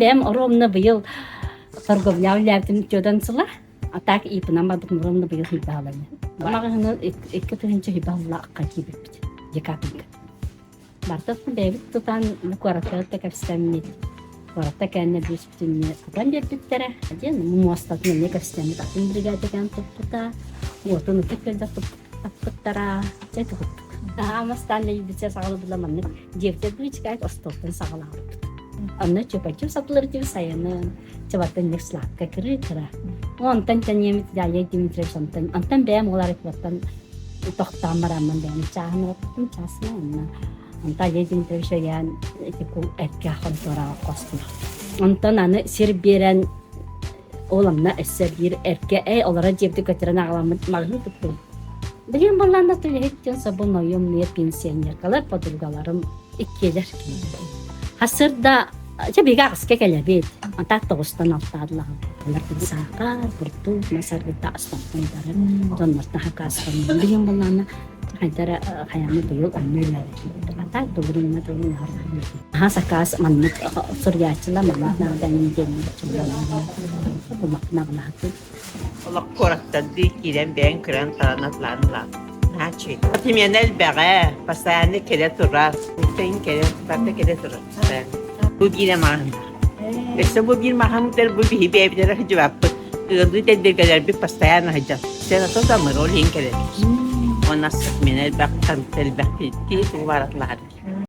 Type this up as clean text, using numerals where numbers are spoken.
бэйэм оруомна быйыл торговля үлэлээбитим тёдан сыла. А так ИП-нан барбытым оруомна быйыл хыйбааланна. Маҕаһыны 2000 хыйбааллаахха киирбиппит. Декабрьга. Бартаттан бэйэбит тутан бу куоракка да кэпсэммит. Куоракка кэннэ бүүс-бүтүннүү тутан биэрбиттэрэ. Диэн муостатын эмиэ кэпсэммит атын бригада кэлэн туппута. Уотун ытык көлдөх туппуттара. Дьэ курдук. Аамастаан лэйбитсэ саҕалабыла маннык дьиэбитэ бүүчкээк остуолтан саҕалаабыппыт. Онно чөпөчү сатылар дии сайынын чабаттан ник сладка кыры-кыра. Онтон тэниэмит Дарья Дмитриевич онтон онтон бэйэм уоларыттан тохтоон бараммын бэйэм чааһын ылбытым чаасына онно онтон Олег Дмитриевич өйөөн ити эргэ хонтуораҕа хостум. Онтон аны сир биэрэн ол онно өссө биир эргэ эй олорор дьиэбитин көтүрэн аҕаламмыт маҕаһыын туттум. Билигин буоллаан үлэһит диэн собун ойум миэ пенсионеркалар подругаларым иккиэлэр кинилэр. Хасырда Чэ биһиги аҕыска кэлэбит. Антах тоҕустан алтаадылаҕым. Олортон саахар, бурдук, мас аргыта астартан бары дьоннортон хакаастанным. Билигин буоллаҕына хайдара хайааны быйыл онно үлэлээтим. Атаак долурунна долун Аха сакаас маннык суруйааччылар маннык нааданын диэн булмакнаҕынаһытын. Олох куораттардыы киирэн бэйэҥ көрөн талан атлаан ылаан. Нааччы. Тимиэнэ элбэҕэ, постоянно кэлэ турар. Иккиэн кэлэ, барыта кэлэ турар. Бу биир маҕаһыын. Өссө бу биир маҕаһыынтар бу биһи бэйэбитигэр сылдьыбаппыт. Ыаллыы дэддиргэлэрбит постоянно сылдьар. Сен ото да мыр ол иһин кэлэбит. Уонна мин элбэх элбэх киһи тугу баар атлаһар.